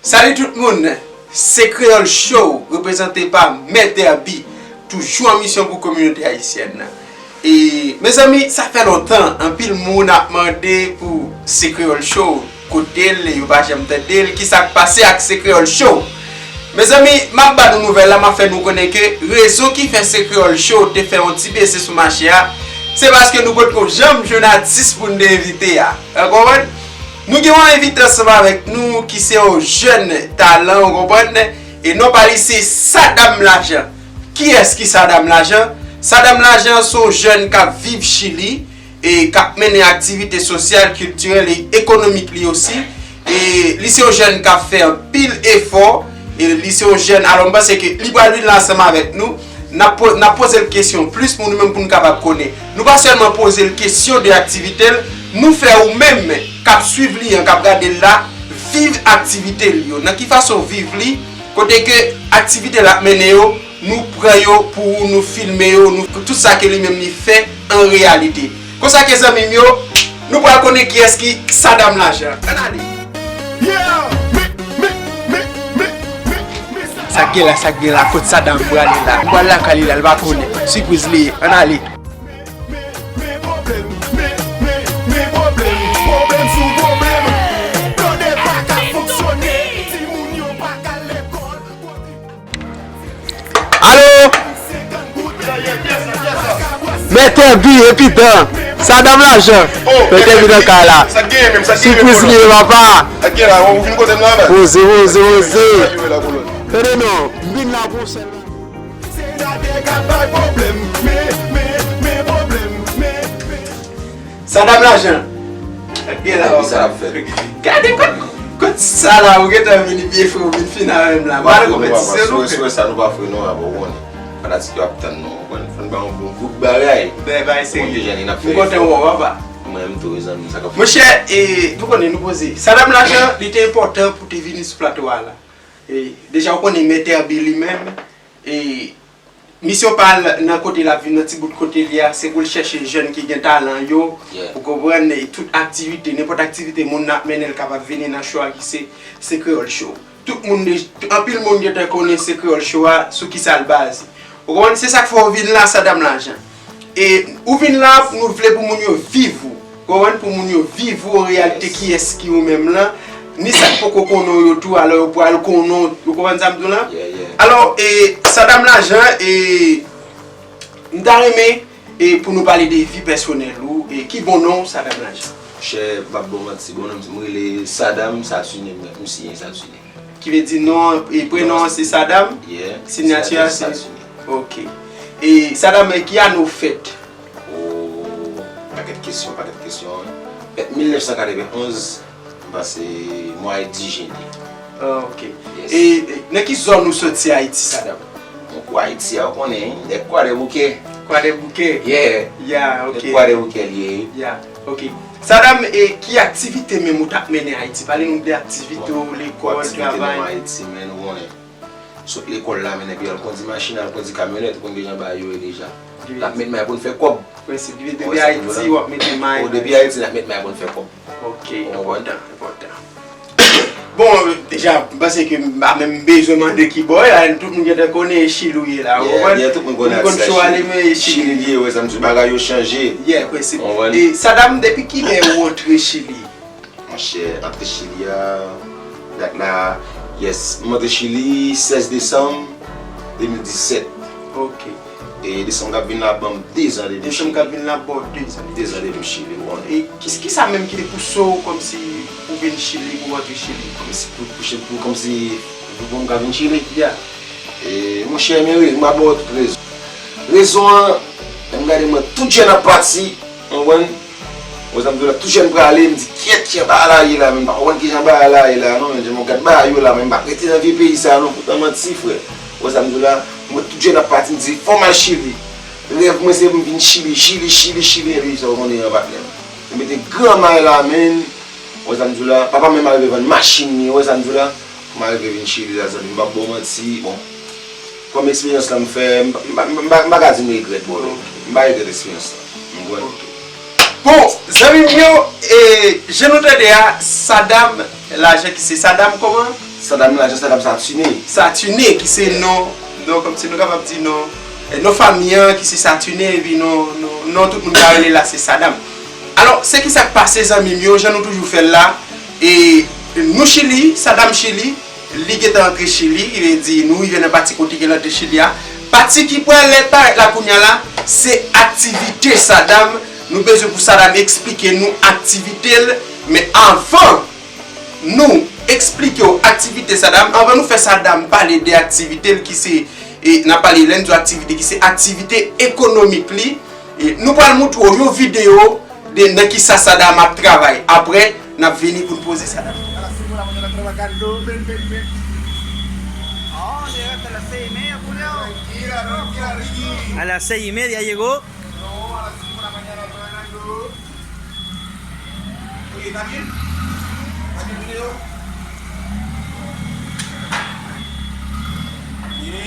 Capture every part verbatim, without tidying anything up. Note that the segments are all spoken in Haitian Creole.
Salut tout moun, se Kreyòl Show, reprezante pa Mèt Herby, toujou an misyon pou kominote ayisyèn nan. E, mezanmi, sa fè lontan, anpil moun ap mande pou Se Kreyòl Show, kote l, yo pa janm tande l, kisa k pase ak Se Kreyòl Show? Mezanmi, m ap ba nou nouvèl la, m ap fè nou konnen ke rezon ki fè Se Kreyòl Show te fè yon ti bese sou mache a, se paske nou potko janm jwenn atis pou n te envite a. Ou konprann? Nou gen yon envite ansanm avèk nou ki se yon jèn talan, ou konprann? E non pa li se Sadam Lajan. Kiyès ki Sadam Lajan? Sadam Lajan se yon jèn k ap viv Chili e k ap mennen aktivite sosyal, kiltirèl e ekonomik li osi. E li se yon jèn k ap fè anpil efò. E li se yon jèn, alò m panse ke li pral vin la ansanm avèk nou. N ap po-, n ap poze l kesyon plis pou nou menm pou n kapab konnen. Nou pa sèlman poze l kesyon de aktivite l, nou fè ou menm k ap swiv li an, k ap gade l la, viv aktivite l yo. Nan ki fason viv li, kote ke aktivite l ap mennen yo, nou pran yo pou ou, nou filme yo, nou tout sa ke li menm li fè an reyalite. Konsa ke zanmi m yo, nou pral konnen kiyès ki Sadam Lajan. Ann ale! Yeah! Mi, mi, mi, mi, mi, mi, sa. Sa k gen la, sa k gen la, kot Sadam prale la? M pral lakay li la, li pa konnen. Sipriz li ye. Ann ale. Men, men, men pwoblèm, men, men, men pwoblèm, pwoblèm sou pwoblèm. Blòdè pa ka fonksyone, timoun yo pa ka lekòl. Alo? Mèt Herby, epi dan. Sadam Lajan. Oh, Mèt Herby nan kay la. Sa k genyen menm, sa k genyen menm, sipriz li ye, papa. Sa k genyen la, ou vin kote m la, la? Poze, poze, poze. Sa k genyen la, bolo? Tande non, m vin la pou sèl. Se Dade k ap bay pwoblèm, men, men, men pwoblèm, men, men. Sadam Lajan. Gade sa l ap fè. Gade kot, kot sa la, ou gentan vini pye fre, ou vin fin avè m la. M pa nan konpetisyon non, frè. Si w wè sa, nou pa fre non, apa w konnen. Fanatik yo ap tann nou, ou konprann? Fò n ba yon bon bout bagay. Bèl bagay serye. Bon, deja, n ap fè efò. M kontan wè w, papa. Mwen menm tou, mezanmi, sa k ap fèt? Monchè, e, nou konnen nou poze. Sadam Lajan, li te enpòtan pou te vini sou plato a la. E, deja, ou konnen Mèt Herby li menm, e, misyon pa l nan kote l ap viv, nan ti bout kote l ye a, se pou l chèche jèn ki gen talan yo, ou konprann, e tout aktivite, nenpòt aktivite moun nan ap mennen, l kapab vini nan show a ki se, se Kreyòl Show. Tout moun de, anpil moun gentan konnen se Kreyòl Show a, sou kisa l baze. Ou konprann? Se sa k fè w vin la, Sadam Lajan. E ou vin la, nou vle pou moun yo viv ou. Konprann? Pou moun yo viv ou an reyalite, kiyès ki ou menm lan. Ni sa k poko konnen w yo tou, alò yo pral konnen w. Ou konprann sa m di w lan? Yeah, yeah. Alò, e, Sadam Lajan, e, m ta renmen, e, pou nou pale de vi pèsonèl ou, e, ki bon non w, Sadam Lajan? Monchè, m p ap ba w manti, bon non m, m rele Sadam Saturnin, m siyen Saturnin. Ki vle di non an, e prenon an se Sadam? Yeah, siyati a se Saturnin. Ok. E Sadam, e ki ane w fèt? O, pakèt kesyon, pakèt kesyon. Fèt mil nèf san katrevenn onz, m pase mwa et di jen li. Ah, ok. Yes. E, e nan ki zòn ou soti Ayiti, Sadam? Bon, pou Ayiti a, ou konnen, nèg Kwadèboukè. Kwadèboukè? Yeah. Ya, ok. Nèg Kwadèboukè li ye. Ya, ok. Sadam, e ki aktivite menm ou t ap mennen Ayiti? Pale nou de aktivite w, lekòl, travay. Bon, aktivite menm Ayiti, men ou konnen. Sot lekòl la, men epi al kondi machin, al kondi kamyonèt, ou konn deja bagay yo ye deja. N ap met may pou n fè kòb. Prensip, depi Ayiti, w ap mete may. O, depi Ayiti, n ap met may pou n fè kòb. Ok, enpòtan, enpòtan. Bon, deja, m panse ke m pa menm bezwen mande ki bò, la, tout moun gentan konnen e Chili w ye la, ou konprann? Yeah, yeah, tout moun konnen atis la Chili. Chili li ye, wè sa m di, bagay yo chanje. Yeah, prensip. Ou konprann? E Sadam, depi kilè ou antre Chili? Monchè, antre Chili a, dat la, yes, m antre Chili sèz desanm de mil disèt. Ok. E desanm k ap vin la ban m dezan depi m Chili. Desanm k ap vin la ban w dezan depi Chili. Dezan depi m Chili, ou konnen. E ki, kisa menm ki te pouse w kòmsi pou vin Chili, pou w antre Chili? Kòmsi pou, pou, pou, kòmsi pou, pou m ka vin Chili? Yeah. E, monchè, men wi, m ap ba w tout rezon. Rezon an, lè m gade mwen, tout jèn ap pati, ou konprann? Wè sa m di w la, tout jèn prale, m di, kyèt, jan bagay la ye la, men m pa konprann kijan bagay la ye la, non, men jan m gad bagay yo la, men m p ap rete nan vye peyi sa, non, poutan manti, frè. Wè sa m di w la, m wè tout jèn ap pati, m di, fò m al Chili. Rèv mwen se pou m vin Chili, Chili, Chili, Chili, epi sa w konnen an, patnè m. M mete gran may la, men, wè sa m di w la, papa m menm arive vann machin li, wè sa m di w la, pou m arive vin Chili la, zanmi m, m p ap ba w manti, bon. Kòm eksperyans la m fè, m pa, m pa, m pa, m pa ka di m regrèt, bro. M pa regrèt eksperyans la. M konprann. Bon, zanmi m yo, e, jan nou tande a, Sadam Lajan ki se Sadam kòman? Sadam la, jan Sadam Satine. Satine, ki se non, non, kòmsi nou kapab di non, eh, non fanmi an, ki se Satine, epi non, non, non tout moun ka rele la, se Sadam. Alò, se ki sa k pase, zanmi m yo, jan nou toujou fè l la, e nou Chili, Sadam Chili, li gentan antre Chili, ki vle di nou rive nan pati kote ke l antre Chili a. Pati ki pral lèt parèt la kounye a la, se aktivite Sadam. Nou bezwen pou Sadam eksplike nou aktivite l, men avan nou eksplike w aktivite Sadam, anvan nou fè Sadam pale de aktivite l ki se, e, n ap pale lè n di w aktivite, ki se aktivite ekonomik li, e, nou pral moutre w yon videyo de nan kisa Sadam ap travay. Apre, n ap vini pou n poze Sadam. A las seis y media llegó. Oye, ¿está bien? ¿Está bien el video?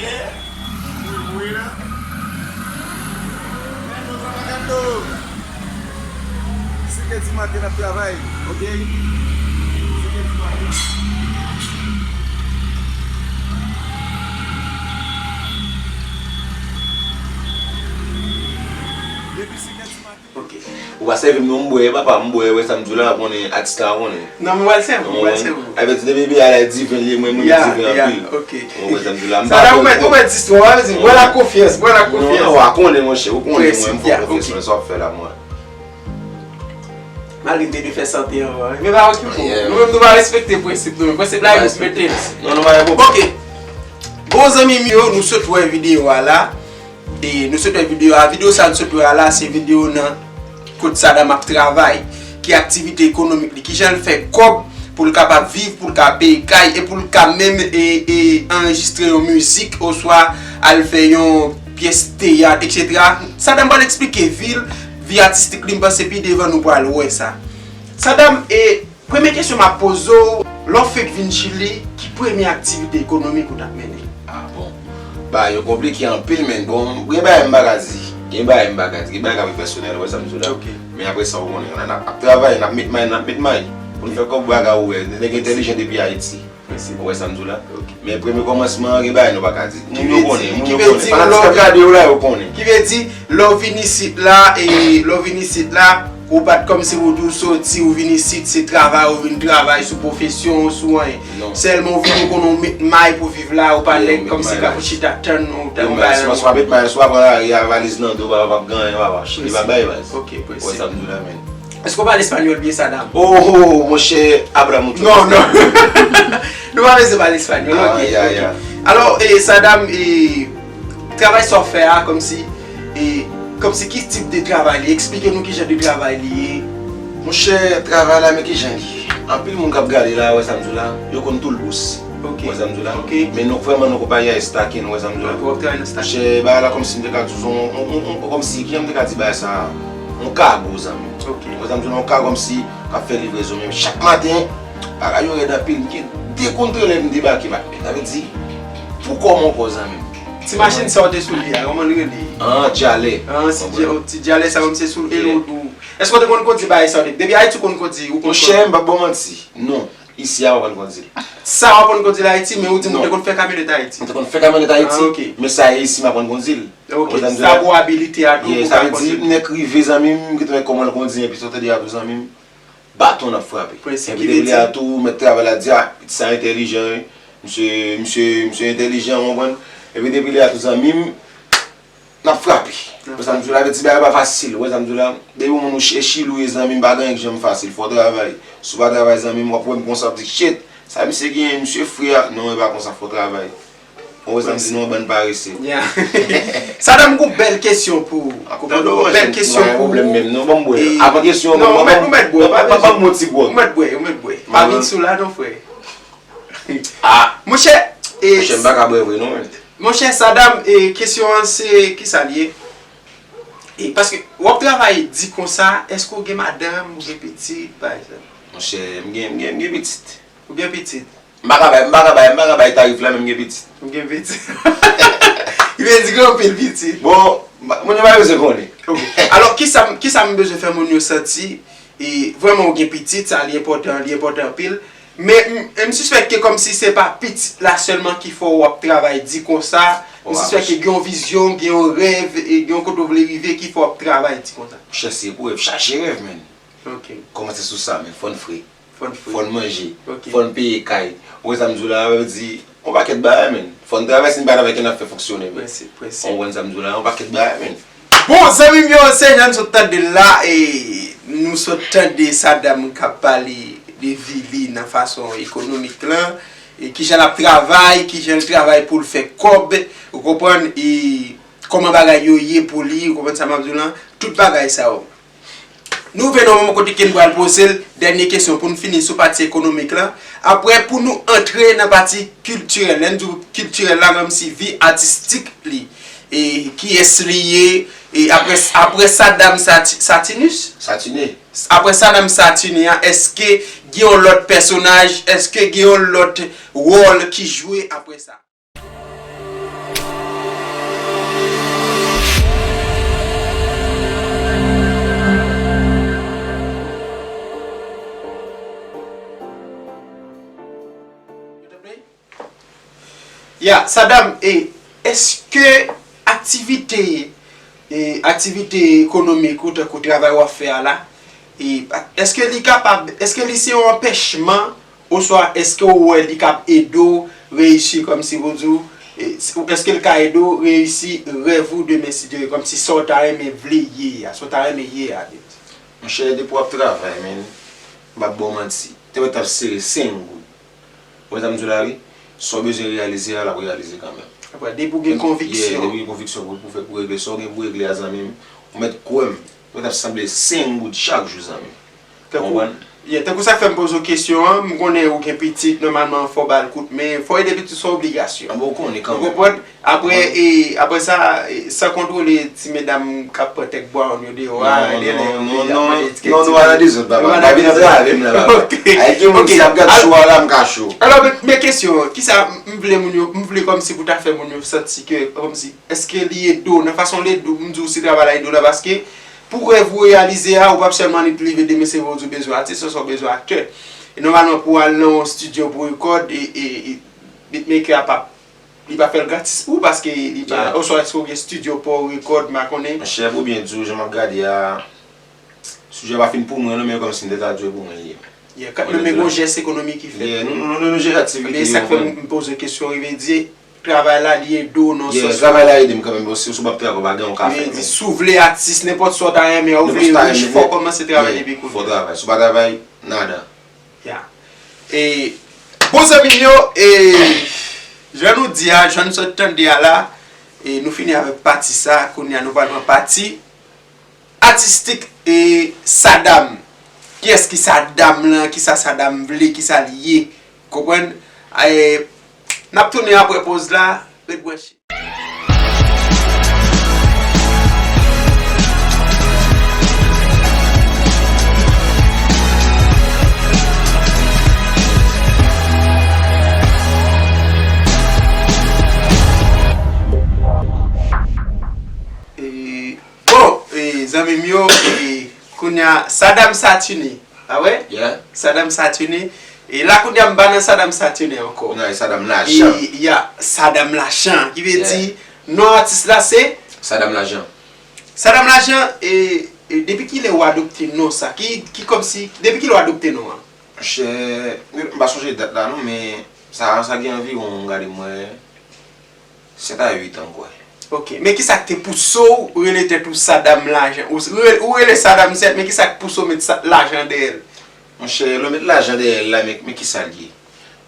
Yeah. Muy buena. Estamos trabajando. Cinco de maten n ap travay, ok? Cinco de maten. Depi cinco de maten. Ok. Ou pa sèvi m non, m bwè, papa, m bwè, wè sa m di w la, konnen atis la, konnen. Non, m pral sèvi w, m pral sèvi w. Avè di depi epi a la diven li ye, mwen, mwen diven anpil. Ok. Ou wè sa m di w la, m pa. Sa la, ou mèt, ou mèt di istwa, w ap di, bwè la konfyans, bwè la konfyans. Non, non, w a konnen, monchè, ou konnen mwen, m fè konfyans nan sa w ap fè la, mwen. Malgre m te dwe fè sante anvan, men pa okipe w. Nou menm, nou pa respekte prensip nou, men prensip la, e nou k mete l. Non, non, pa gen pwoblèm. Ok. Bon, zanmi m yo, nou sot wè videyo a la. E nou sot wè videyo a. Videyo sa nou sot wè a la, se videyo nan kot Sadam ap travay, ki aktivite ekonomik li, kijan l fè kòb pou l kapab viv, pou l ka peye kay, e pou l ka menm, e, e, anrejistre yon mizik, oswa al fè yon pyès teyat, etsetera. Sadam pral eksplike vi l, vi atistik li, m panse pi devan nou pral wè sa. Sadam, e, Premye kesyon m ap poze w, lè w fenk vin Chili, ki premye aktivite ekonomik ou t ap mennen? Ah bon. Bagay yo konplike anpil, men bon, gen bagay m pa ka di. Gen bagay m pa ka di. Gen bagay k ap pèsonèl, ou wè sa m di w la. Ok. Men apre sa, ou konnen, n ap, ap travay, n ap met may, n ap met may. Pou n fè kòb bagay ou wè. Nèg entèlijan depi Ayiti. Ou wè sa m di w la? Ok. Men premye kòmansman an, gen bagay nou pa ka di. Moun yo konnen, moun yo konnen. Fanatik k ap gade yo la, yo konnen. Ki vle di, lè w vin isit la, e lè w vin isit la, ou pa t kòmsi ou di w soti, ou vin isit, se travay, ou vin travay sou pwofesyon w, sou anyen. Non. Sèlman ou vin, ou konnen ou met may pou viv la, ou pa nèg kòmsi k ap chita tann ou tann ou bagay la. Swa, swa met may, swa pran lari a, valiz nan do, papa p ap gen anyen, papa. Chili pa bay baz. Ok, presi. Ou wè sa m di w la, men. Èske w pale espanyòl byen, Sadam? Oh, oh, monchè, abra mucho. Non, non. Nou pa bezwen pale espanyòl, ok, ok. Alò, e, Sadam, e, travay sa w fè a, kòmsi, e, kòmsi ki tip de travay li ye? Eksplike nou ki jan de travay li ye. Monchè, travay la, men ki jan li ye. Anpil moun k ap gade la, wè sa m di w la, yo konn Toolboss. Ok. Wè sa m di w la? Ok. Men nou vrèman nan konpayi a Estakin, wè sa m di w la? Ok, w ap travay nan Estakin. Monchè, bagay la kòmsi m te ka di w, on, on, on, kòmsi, kijan m te ka di bagay sa a? On kago, zanmi. Ok. Wè sa m di w la, on kago kòmsi k ap fè livrezon. Men chak maten, bagay yo rèd anpil. M gen de kontrelè m debake, pa. Sa vle di, pou kòm ankò, zanmi m. Ti machin sa w te sou li a, kòman l rele? Ah, Djalè. Ah, ti Dja-, ti Djalè sa kòmsi sou li ou, ou. Èske w te konn kondui bagay sa yo depi, depi Ayiti w konn kondui, ou konn kondui? Monchè, m p ap ba w manti. Non. Isi a, m aprann kondui l. Sa w aprann kondui l Ayiti, men ou di m ou te konn fè kamyonèt Ayiti. M te konn fè kamyonèt Ayiti, men sa e isi m aprann kondui l. Ok, sa ba w abilite a tou pou w ka kondui. Sa vle di, nèg rive, zanmi m, m gentan wè kòman l kondui, epi sa w tande a tou, zanmi m, baton n ap frape. Epi depi lè a tou, mèt travay la di, ah, pitit sa entèlijan, wi. Misye, misye, misye entèlijan, w konprann? Epi depi lè a tou, zanmi m, N ap frape. Wè sa m di w la, vle di bagay pa fasil, wè sa m di w la. Depi yon moun ou ch-, e Chili ou ye, zanmi m, pa gen anyen k janm fasil, fò w travay. Si w pa travay, zanmi m, w ap wè m konsa, w ap di, shit, sa misye genyen, misye fre a. Non, e pa konsa, fò w travay. Ou wè sa m di nou, yon bann parese. Sadam, gon bèl kesyon pou ou. Gon bèl kesyon pou ou. Avan kesyon, non, ou mèt, ou mèt bwè, pa bezwen. Ou mèt bwè, ou mèt bwè. Pa vin sou la non, frè. Ah. Monchè, e, monchè, m pa ka bwè vre non, men. Monchè Sadam, e, kesyon an se kisa l ye? E, paske w ap travay di konsa, èske w gen madanm, ou gen pitit, pa egzanp? Monchè, m gen, m gen, m gen pitit. Ou gen pitit? M pa ka bay, m pa ka bay, m pa ka bay tarif la, men m gen pitit. Ou gen pitit? Li vle di gen anpil pitit. Bon, m pa, moun yo pa bezwen konnen. Ok. Alò, kisa, kisa m bezwen fè moun yo santi? E, vrèman, ou gen pitit, sa, li enpòtan, li enpòtan anpil. Men m, m sispèk ke kòmsi se pa pitit la sèlman ki fè w ap travay di konsa. M sispèk ke gen yon vizyon, gen yon rèv, e gen yon kote w vle rive ki fè w ap travay di konsa. Monchè, se pou rèv, chache rèv, men. Ok. Kòmanse sou sa, men fò n fre. Fò n fre. Fò n manje. Ok. Fò n peye kay. Ou wè sa m di w la, sa vle di, yon pakèt bagay, men. Fò n travay, si n pa travay, kè n ap fè fonksyone, men. Prensip, prensip. Ou konprann sa m di w la, yon pakèt bagay, men. Bon, zanmi m yo, se jan n sot tande l la, e nou sot tande Sadam k ap pale de vi li nan fason ekonomik lan, e kijan l ap travay, kijan l travay pou l fè kòb, ou konprann, e kòman bagay yo ye pou li, ou konprann sa m ap di w lan, tout bagay sa yo. Nou rive nan moman kote ke n pral poze l dènye kesyon pou n fini sou pati ekonomik lan. Apre, pou nou antre nan pati kiltirèl. Lè n di w kiltirèl la, kòmsi vi atistik li. E kiyès li ye? E apre, apre Sadam Sati-, Satinus? Satine. Apre Sadam Satine an, èske gen yon lòt pèsonaj? Èske gen yon lòt wòl ki jwe apre sa? Ya, Sadam, e èske aktivite, e aktivite ekonomik ou tankou travay w ap fè a la, e èske li kapab, èske li se yon anpèchman, oswa èske w wè li kab ede w reyisi, kòmsi pou di w, e, èske l ka ede w reyisi rèv ou demen, si Dye vle, kòmsi sa w ta renmen vle ye a, sa w ta renmen ye a, Denis? Monchè, depi w ap travay, men, m p ap ba w manti, te mèt ap sere senk goud. Ou wè sa m di w la, wi? Sa w bezwen reyalize a, l ap reyalize kanmenm. Apre, depi w gen konviksyon. Yeah, depi w gen konviksyon pou, pou fè, pou regle sa w gen pou regle a, zanmi m, ou mèt kwè m, ou mèt ap sanble senk goud chak jou, zanmi m. Ou konprann? Yeah, tankou sa k fè m poze w kesyon an, m konnen ou gen pitit, nòmalman, fò w ba l kout men, fò w ede pitit, se yon obligasyon. Anben, ou konnen kanmenm. Ou konprann? Apre, e, apre sa, e, san kontwole ti medam k ap pran tèk bwa yo deyò a, non, non, non, non, non, nou pa nan dezòd, papa. M pa vin antrave m la, papa. Ay, gen moun ki ap gad cho a la, m ka cho. Alò, men, men kesyon an, kisa m, m vle moun yo, m vle kòmsi pou ta fè moun yo santi ke, kòmsi, èske li ede w, nan fason l ede w, m di w si travay la ede w la, paske pou rèv ou reyalize a, ou p ap sèlman annik leve demen se vre w di w bezwen atis, oswa w bezwen aktè. E nòmalman, pou w al nan yon estidyo pou rekòd, e, e, e, beatmaker a p ap Li pa fè l gratis pou ou, paske li pa, oswa èske w gen estidyo pa w, rekòd, m pa konnen. Monchè, pou byen di w, jan m ap gade a, sijè a pa fin pou mwen, non, men kòmsi m te ta di w e pou mwen li ye. Yeah, kanmenm, men gon jès ekonomik ki fèt. Yeah, nou, nou, nou, nou jere aktivite yo, men sa k fè m, m poze kesyon, rive di, travay la, li ede w nan sans. Yeah, travay la ede m kanmenm, paske si w p ap travay, ou pa gen yon kafe. Rive di, si w vle atis, nenpòt sa w ta renmen, ou vle rich, fò w kòmanse travay depi kounye a. Fò w travay. Si w pa travay, nada. Ya. E, bon zanmi m yo, e, jan nou di a, jan nou sot tande a la, e, nou fini avèk pati sa, kounye a nou pral pran pati atistik, e, Sadam. Kiyès ki Sadam lan, kisa Sadam vle, kisa l ye, konprann? E, n ap tounen apre poz la, ret branche. E, bon, e, zanmi m yo, e, kounye a, Sadam Satini. A wè? Yeah. Sadam Satini. E la kounye a m pa nan Sadam Satini ankò. Non, e Sadam Lajan. E, ya, Sadam Lajan. Ki vle di, non atis la se? Sadam Lajan. Sadam Lajan, e, e depi kilè ou adopte non sa? Ki, ki kòmsi, depi kilè ou adopte non an? Monchè, m pa sonje dat la non, men sa, sa gen anviwon, gade m wè, sèt a uit an, m kwè. Ok, men kisa k te pouse w rele tèt ou Sadam Lajan? Ou, ou, ou rele Sadam sèt, men kisa k pouse w met sa, lajan dèyè l? Monchè, lè w met lajan dèyè l la, men, men kisa l ye?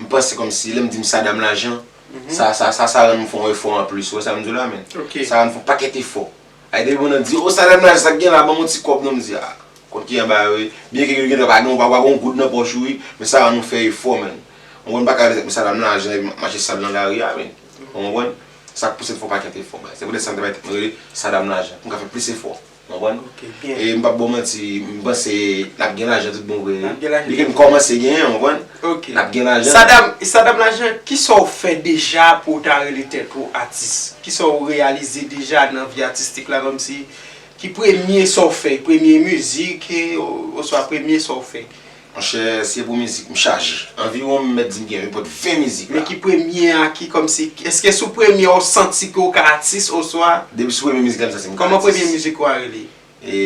M panse kòmsi, lè m di m Sadam Lajan, sa, sa, sa, sa rann m fè yon efò anplis, ou wè sa m di w la, men? Ok. Sa rann m fè yon pakèt efò. Ay, depi moun nan di, "O, Sadam Lajan, sa k gen la, ban m yon ti kòb non," m di, "A, kont ki anba yo, wi." Byenke yo gentan pa gen, pa, pa gen yon goud nan pòch ou, wi, men sa rann nou fè efò, men. Ou konprann, m pa ka rele tèt mwen Sadam Lajan epi m ap mache sal nan lari a, men. Ou konprann? Sa k pouse m fè yon pakèt efò, men. Se poutèt sa m te bay tèt mwen rele Sadam Lajan, pou m ka fè plis efò. Ou konprann? Ok, byen. E m p ap ba w manti, m panse n ap gen lajan tout bon vre. N ap gen lajan. Byenke n kòmanse genyen, ou konprann? Ok. N ap gen lajan. Sadam, Sadam Lajan, kisa w fè deja pou w ta rele tèt ou atis? Kisa w reyalize deja nan vi atistik la, kòmsi, ki premye sa w fè, premye mizik, e, o-, oswa premye sa w fè? Monchè, si se pou mizik, m chaje. Anviwon, m mèt di m gen nenpòt ven mizik la. Men ki premye a ki kòmsi, èske sou premye a ou santi ke ou ka atis oswa? Depi sou premye mizik la, m santi m ka atis. Kòman premye mizik ou a rele? E,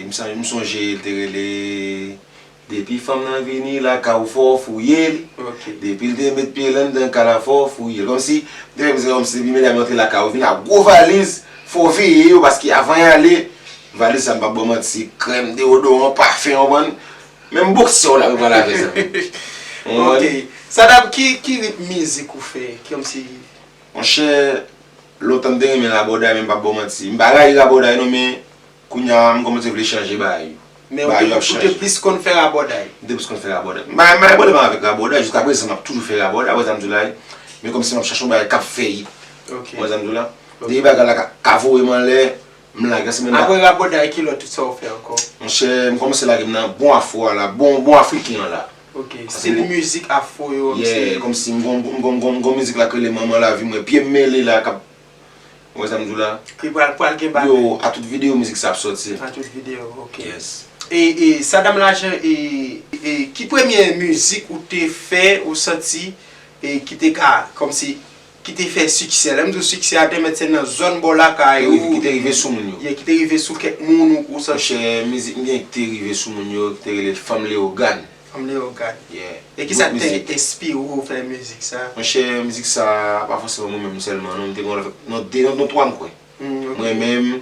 m sa, m sonje l te rele Depi fanm nan vini lakay ou fò w fouye li. Depi l te met pye l anndan kay la fò w fouye l. Kòmsi, m te fè mizik la kòmsi depi medam yo antre lakay ou, vin ak gwo valiz, fò w veye yo paske avan y ale, valiz sa m p ap ba w manti, se krèm, deyodoran, pafen, w konprann? Menm boksè w la yo pral avè sa. Ok. Sadam, ki, ki ritm mizik ou fè? Kòmsi. Monchè, lontan m te renmen rabòday, men m p ap ba w manti. M pa rayi rabòday non, men kounye a m kòmanse vle chanje bagay yo. Men ou te, ou te plis konn fè rabòday? M te plis konn fè rabòday. M pa, m pa gen pwoblèm avèk rabòday, jiskaprezan m ap toujou fè rabòday, ou wè sa m di w la wi. Men kòmsi m ap chache yon bagay k ap fè hit. Ou wè sa m di w la? Depi bagay la ka, ka voye m anlè, m lage. Apre rabòday, ki lòt sa ou fè ankò? Monchè, m kòmanse lage m nan bon afro a la, bon, bon afriken an la. Ok, stil mizik afro yo, yeah, kòmsi m gon, m gon, m gon, m gon mizik la k rele Manman Lavi Mwen, Pye m mele la, k ap, ou wè sa m di w la? Ki pral, pral gen batay. Yo, a tout videyo mizik sa ap sòti. A tout videyo, ok. Yes. E, e, Sadam Lajan, e, e, ki premye mizik ou te fè, ou santi, e, ki te ka, kòmsi, ki te fè siksè. Lè m di w siksè a, te mèt se nan zòn bò lakay ou. Ki te rive sou moun yo. Yeah, ki te rive sou kèk moun ou, ou santi. Monchè, mizik m gen ki te rive sou moun yo, ki te rele Fanm Leyogàn. Fanm Leyogàn. Yeah. E kisa k te enspire w fè mizik sa? Monchè, mizik sa, pa fòseman mwen menm sèlman, non, m te gen yon lòt, non, de, non, non, twa m kwè. Mwen menm,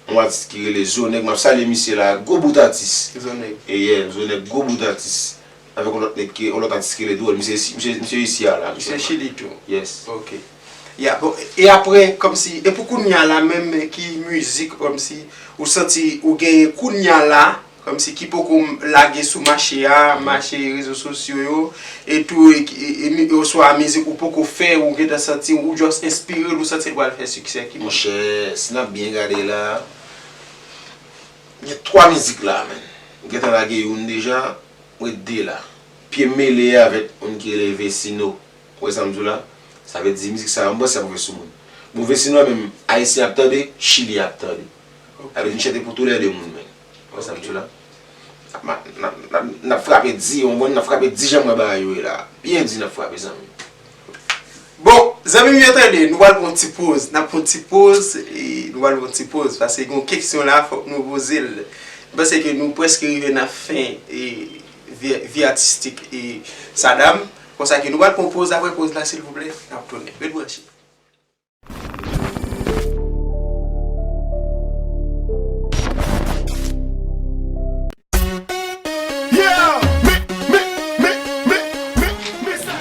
yon atis ki rele Zonèg, m ap salye misye la, gwo bout atis. Zonèg. E yeah, Zonèg, gwo bout atis. Avèk yon lòt nèg ki, yon lòt atis ki rele Dwòl. Misye, misye, misye isi a la. Misye Chili tou. Yes. Ok. Ya, bon, e apre, kòmsi, e pou kounye a la menm, ki mizik, kòmsi, ou santi, ou genyen kounye a la, kòmsi, ki poko lage sou mache a, mache rezo sosyo yo, e tou, e, e, e, oswa mizik ou poko fè, ou gentan santi, ou just enspire l, ou santi l pral fè siksè, ki mizik? Monchè, si n ap byen gade la, gen twa mizik la, menn. M gentan lage youn deja, m ret de la. Pye m mele avèk youn ki rele Vecino. Ou wè sa m di w la? Sa vle di mizik sa yo, m panse ap rive sou moun. Bon, Vecino a menm, Ayisyen ap tande, Chili ap tande. Sa vle di n chante pou toulède moun, menn. Ou wè sa m di w la? N ap, n ap, n ap, n ap frape di, w konprann? N ap frape di jan m wè bagay yo ye la. Byen di n ap frape, zanmi. Bon, zanmi m yo tande, nou pral pran yon ti poz. N ap pran yon ti poz, e nou pral pran yon ti poz, paske gen yon kesyon la, fòk nou poze l. M panse ke nou prèske rive nan fen, e vi, vi atistik, e Sadam. Konsa ke nou pral pran yon poz, apre poz la, silvouplè, n ap tounen. Ret branche.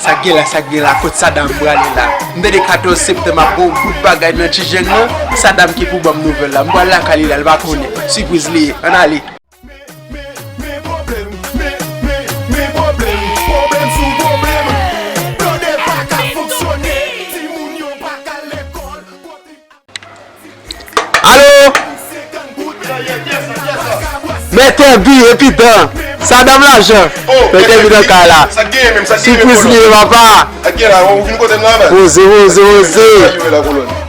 Sa k gen la, sa k gen la, kot Sadam prale la? M tande katòz septanm ap gon bout bagay nan Ti Jeng nan, Sadam ki pou ban m nouvèl la. M pral lakay li la, l pa konnen. Sipriz li ye. Ann ale. Men, men, men pwoblèm, men, men, men pwoblèm, pwoblèm sou pwoblèm. Blode pa ka fonksyone, timoun yo pa ka lekòl. Alo! Mètè bi epi dan. Sadam Lajan. Mètè bi nan kay la. Sipriz li ye, papa. Poze, poze, poze.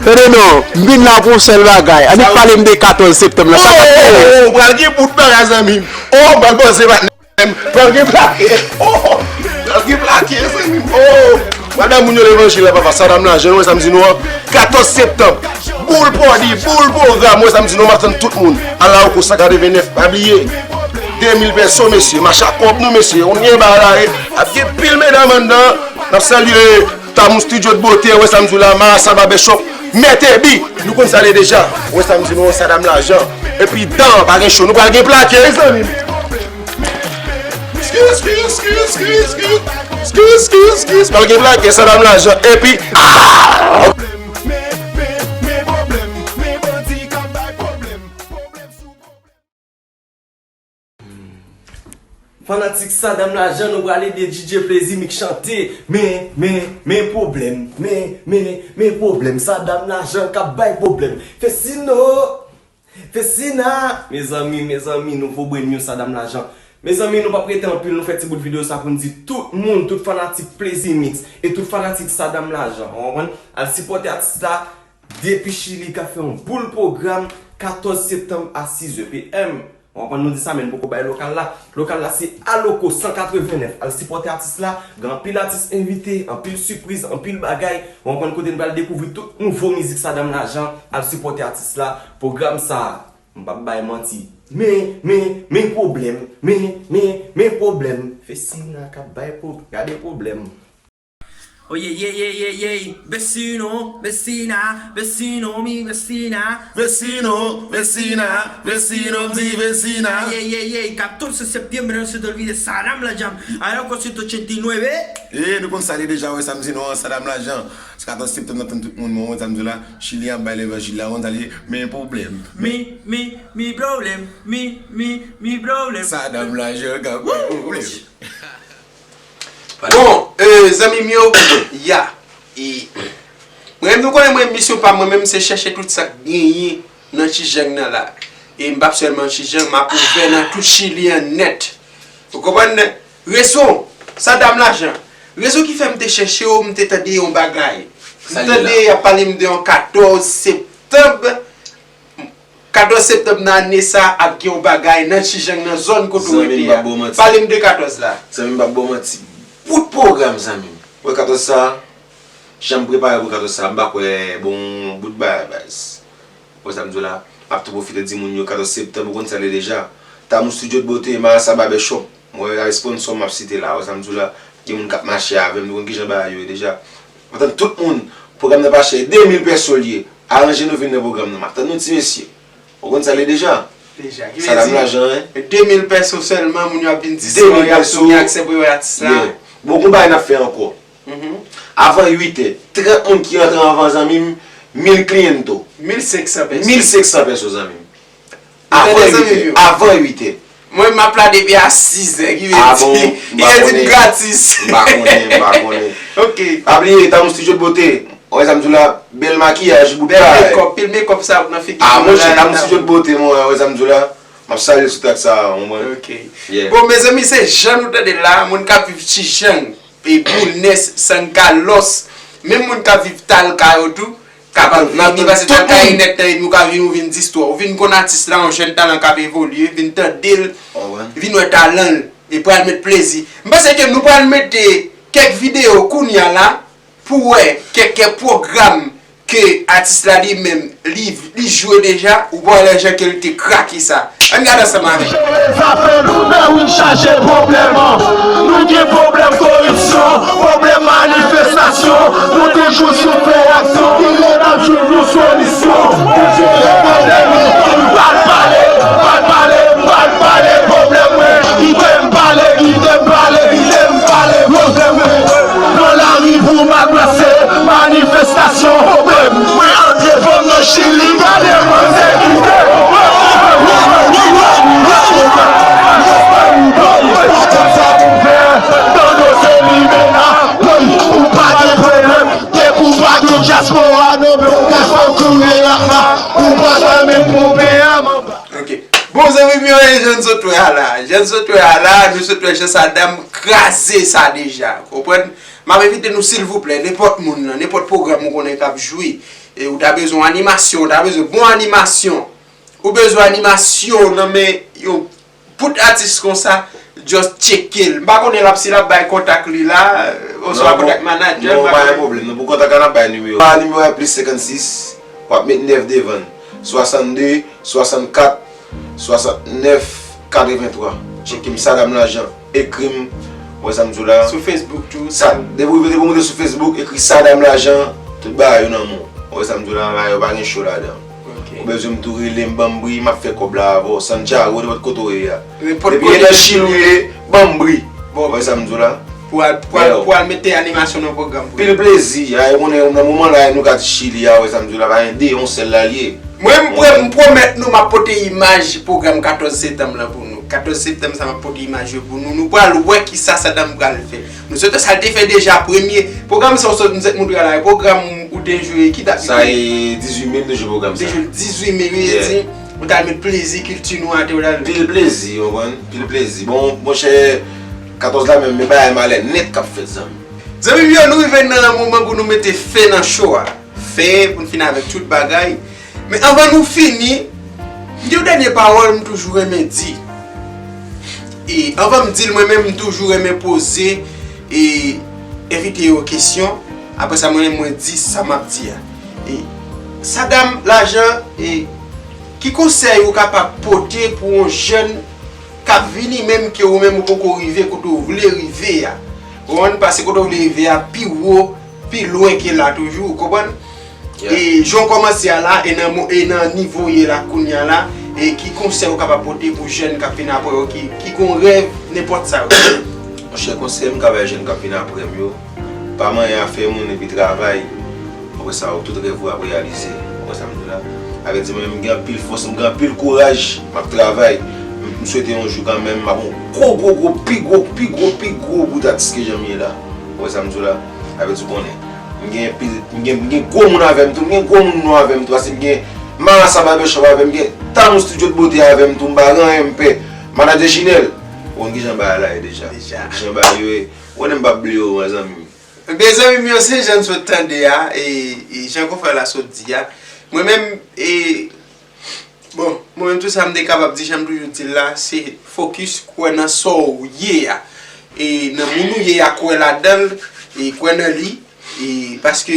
Tande non, m vin la pou yon sèl bagay. Annik pale m de katòz septanm la. Sa k ap fèt? Oh, pral gen bout bagay, zanmi m. Oh, m pral poze patnè m. Pral gen plake. Oh, pral gen plake, zanmi m. Oh, madanm moun yo levanjil la, papa. Sadam Lajan, wè sa m di nou an. Katòz septanm. Boul pwòdi, boul pwogram, wè sa m di nou, m ap tann tout moun. Ala ou kou san katrevennnèf, pa bliye. De mil pèso, mesye. Mache ak kòb nou, mesye. Ou gen bagay la, e. Ap gen pil medam anndan. N ap salye Tamou Studio de Beauté, wè sa m di w la, Marasa Barbershop, Mètè Bi, nou konn sa l ye deja. Wè sa m di nou, Sadam Lajan. Epi dan, pa gen cho, nou pral gen plake, wi, zanmi m. Skiz, skiz, skiz, skiz, skiz. Skiz, skiz, skiz, pral gen plake, Sadam Lajan. Epi, ah! Fanatik Sadam Lajan, nou prale de D J Plezi Mix chante. Men, men, men pwoblèm. Men, men, men pwoblèm. Sadam Lajan k ap bay pwoblèm. Fesino! Fesina! Mezanmi, mezanmi, nouvo brand new Sadam Lajan. Mezanmi, nou p ap rete anpil, nou fè ti bout videyo sa pou n di tout moun, tout fanatik Plezi Mix e tout fanatik Sadam Lajan, ou konprann? Al sipòte atis la depi Chili k ap fè yon boul pwogram katòz septanm a sizè P M. Ou konprann, nou di sa, men n poko bay lokal la. Lokal la se Aloko san katreven nèf. Al sipòte atis la. Gen anpil atis envite, anpil sipriz, anpil bagay. Ou konprann, kote n pral dekouvri tout nouvo mizik Sadam Lajan. Al sipòte atis la. Pwogram sa, m p ap bay manti. Men, men, men pwoblèm. Men, men, men pwoblèm. Vesina k ap bay pwob-, gade pwoblèm. Oh yeah, yeah, yeah, yeah, yeah. Vecino, vecina, vecino, mi vecina. Vecino, vecina, vecino, m di vecina. Yeah, yeah, yeah. Catorce de septiembre no se te olvide Sadam Lajan. Aloko siento ochenta y nueve. E nou konn sa li deja, wè sa m di nou an, Sadam Lajan. Se katòz septanm nan tann tout moun, mwen, wè sa m di la. Chili ap bay levanjil la, wè sa li, men pwoblèm. Mi, mi, mi problem. Mi, mi, mi problem. Sadam Lajan k ap bay pwoblèm. Bon, euh, zanmi m yo, ya. E, mwen menm, nou konnen mwen, misyon pa mwen menm, se chèche tout sa k genyen nan Chijang nan la. E m p ap sèlman Chijang, m ap ouvè nan tout Chili an nèt. Ou konprann? Rezon, Sadam Lajan. Rezon ki fè m te chèche w, m te tande yon bagay. M tande y ap pale m de yon katòz septanm. Katòz septanm nan ane sa ap gen yon bagay nan Chijang nan zòn kote w rete a. Pale m de katòz la. Zanmi m, m p ap ba w manti. Bout pwogram, zanmi m. Wè katòz sa, jan m prepare pou katòz sa, m pa kwè bon bout bagay, baz. Wè sa m di w la, m ap tou pwofite di moun yo katòz septanm, ou konn sa l ye deja. Tamoun Studio de Beauté, Marasa Barbershop. Mwen, responsò m ap site la, wè sa m di w la, gen moun k ap mache avè m, nou konn kijan bagay yo ye deja. Antann tout moun, pwogram nan pa chè, de mil pèso l ye. Aranje nou vin nan pwogram nan, m ap tann nou ti mesye. Ou konn sa l ye deja. Deja, ki vle di, de mil pèso sèlman, moun yo ap vin diskò, y ap tounen aksè pou yo wè atis la. Bon, gon bagay n ap fè ankò. Avan uit è, trant moun ki rantre anvan, zanmi m, mil kliento. Mil senk san pèso. Mil senk san pèso, zanmi m. Avan uit è. Avan uit è. Mwen, m ap la depi a sis è, ki vle di, ki vle di m gratis. M pa konnen, m pa konnen. Ok. Pa bliye, Tamoun Studio de Beauté. Ou wè sa m di w la, bèl makiyaj, bout bagay. Bèl makeup, pil makeup sa nan figi. Ah, monchè, Tamoun Studio de Beauté, mwen, ou wè sa m di w la. M ap salye l sou trak sa, ou konprann? Ok. Bon, mezanmi, se jan nou tande la, moun k ap viv Chijang, e Bulnes, San Carlos, menm moun k ap viv Talca yo tou, kapab vini, paske Talca e nèt nan, epi ou ka vin, ou vin distwè. Ou vin konn atis la, yon jèn talan k ap evolye, vin tande l, vin wè talan l, e pral met plezi. M panse ke nou pral mete kèk videyo kounye a la, pou wè kèk, kèk pwogram ke atis la li menm, li, li jwe deja, ou pral wè jan ke l te krake sa. Ann gade ansanm avè m. Jere zafè nou, men wi chaje pwoblèm. Nou gen pwoblèm koripsyon, pwoblèm manifestasyon. Nou toujou sou fè aksyon, kilè n ap jwenn yon solisyon pou jere pwoblèm yo. M pral pale, m pral pale, m pral pale pwoblèm mwen. Kite m pale, kite m pale, kite m pale pwoblèm mwen. Nan lari pou m anonse manifestasyon pwoblèm. Mwen antre fòm nan Chili, gade manzè kite. Sa pou fè, Dodo se limena. Wi, ou pa gen pwoblèm. Depi w pa gen dyaspora nan men w, ou ka fè w kouri ak la. Ou pa fè menm pwoblèm. Ok. Bon, zanmi m yo, e jan n sot wè a la. Jan n sot wè a la, nou sot wè jan Sadam kraze sa deja. Konprann? M ap envite nou, silvouplè, nenpòt moun lan, nenpòt pwogram ou konnen k ap jwe, e ou ta bezwen yon animasyon, ou ta bezwen bon animasyon, ou bezwen animasyon nan men yon bout atis konsa, just tcheke l. M pa konnen l ap, si l ap bay kontak li la, oswa kontak manadjè l, m pa konnen. Non, pa gen pwoblèm, non, pou kontak la, n ap bay nimewo. Nimewo a plis senkannsis, w ap met nèf devan l. Swasannde, swasannkat, swasantnèf, katrevenntwa. Tcheke m, Sadam Lajan. Ekri m. Ou wè sa m di w la? Sou Facebook tou. Sa, depi w, depi w moute sou Facebook, ekri Sadam Lajan, tout bagay yo nan men w. Ou wè sa m di w la? Bagay yo pa gen cho ladan. Ou bezwen m tou, rele m, ban m bri, m ap fè kòb la avè w. Santiago, nenpòt kote w ye a. Depi e nan Chili ou ye, ban m bri. Ou wè sa m di w la? Pou al, pou al, pou al mete animasyon nan pwogram pou yo. Pil plezi. A, ou konnen, nan moman la, nou ka di Chili a, ou wè sa m di w la, pa gen de, yon sèl la l ye. Mwen, m pwomèt nou, m ap pote imaj pwogram katòz septanm lan pou nou. Katòz septanm sa, m ap pote imaj yo pou nou. Nou pral wè kisa Sadam pral fè. Nou swete sa l te fè deja premye. Pwogram sa, ou sot, m sot montre la, pwogram ou te jwe, ki dat li te? Sa e dizuit me m te jwe pwogram sa. Ou te jwe l dizuit me, wi, di, ou t al met plezi kilti nou atè, ou t al. Pil plezi, ou konprann? Pil plezi. Bon, monchè, katòz la menm, men bagay malè nèt k ap fèt, zanmi. Zanmi m yo, nou rive nan moman pou nou mete fen nan cho a. Fen, pou n fini avèk tout bagay. Men anvan nou fini, M gen yon dènye pawòl m toujou renmen di. E anvan m di l, mwen menm, m toujou renmen poze e envite yo kesyon. Apre sa, mwen menm, mwen di sa m ap di a. E Sadam Lajan, e ki konsèy ou kapab pote pou yon jèn k ap vini, menm ke ou menm ou poko rive kote ou vle rive a? Ou konprann? Paske kote ou vle rive a pi wo, pi lwen ke la toujou, ou konprann? E jan w kòmanse a la, e nan mo- e nan nivo w ye la kounye a la, e ki konsèy ou kapab pote pou jèn k ap vin apre yo, ki, ki gon rèv, nenpòt sa yo? Monchè, konsèy m ka bay jèn k ap vin apre m yo, pa manyen afè moun epi travay. Apre sa, tout rèv ou ap reyalize. Ou konprann sa m di w la? Avèk di mwen, m gen anpil fòs, m gen anpil kouraj, m ap travay. M, m swete yon jou kanmenm, m ap yon gwo, gwo, gwo, pi gwo, pi gwo, pi gwo bout atis ke jan m ye la. Ou konprann sa m di w la? Avèk di w konnen. M gen anpil, m gen, m gen gwo moun avè m tou, m gen gwo moun nou avè m tou, paske m gen Marasa Barbershop avè m, m gen Tamou Studio de Beauté avè m tou, m pa gen anyen m pè. Manadjè Jinèl, ou konn kijan bagay la ye deja. Deja. Kijan bagay yo ye. Ou konnen m p ap bliye w, mezanmi. Ebyen, zanmi m yo, se jan n sot tande a, e, e jan konfrè la sot di a. Mwen menm, e, bon, mwen menm tou sa m te kapab di, jan m toujou di l la, se fokis, kwè nan sa w ye a. E nan moun ou ye a, kwè ladan l, e kwè nan li, e paske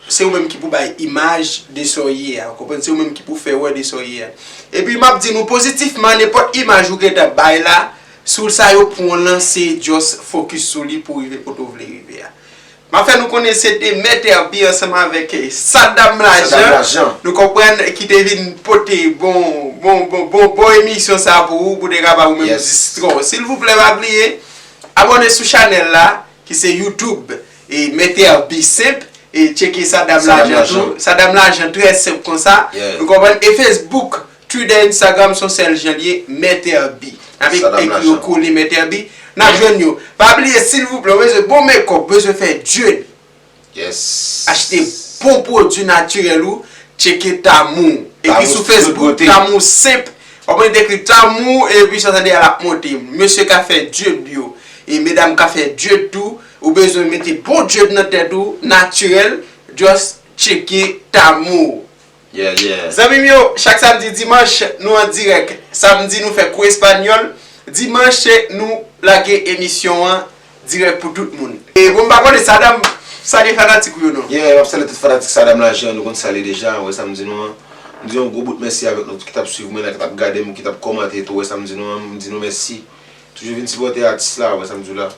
se ou menm ki pou bay imaj de sa w ye a, ou konprann? Se ou menm ki pou fè wè de sa w ye a. Epi m ap di nou pozitifman, nenpòt imaj ou gentan bay la, sou sa yo pran w lan, se just fokis sou li pou w rive kote w vle rive a. M ap fè nou konnen se te Mèt Herby ansanm avèk Sadam Lajan. Sadam Lajan. Nou konprann ki te vin pote bon, bon, bon, bon, bon emisyon sa pou ou, pou te kapab ou menm distre w. Silvouplè, pa bliye, abòne sou chanèl la, ki se YouTube, e Mèt Herby senp, e tcheke Sadam Lajan tou. Sadam Lajan trè senp konsa. Nou konprann? E Facebook, Twitter, Instagram, se yon sèl jan l ye, Mèt Herby. N ap ekri yo kole Mèt Herby. N ap jwenn yo. Pa bliye, silvouplè, ou bezwen bon makeup, bezwen fè dread. Achte bon pwodui natirèl ou, tcheke Tamou. Epi sou Facebook, Tamou senp. W ap mete ekri Tamou, epi sa tande a l ap monte. Mesye ka fè dread yo. E medam ka fè dread tou. Ou bezwen mete bon dread nan tèt ou, natirèl, just tcheke Tamou. Yeah, yeah. Zanmi m yo, chak samdi, dimanch, nou an dirèk. Samdi, nou fè kou espanyòl. Dimanch, nou lage emisyon an dirèk pou tout moun. E bon, m pa konnen, Sadam, salye fanatik ou yo non. Yeah, m ap salye tout fanatik Sadam Lajan, nou konn sa l ye deja, ou wè sa m di nou an. M di yon gwo bout mèsi avèk nou ki t ap swiv mwen la, ki t ap gade m, ki t ap kòmante tou, ou wè sa m di nou an, m di nou mèsi. Toujou vin sipòte atis la, ou wè sa m di w la.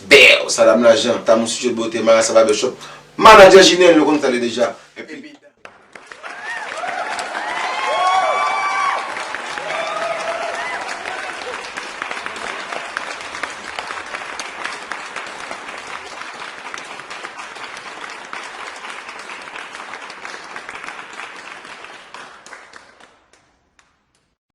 Bèw, Sadam Lajan, Tamou Studio de Beauté, Marasa Barbershop, Manadjè Jinèl, nou konn sa l ye deja. Epi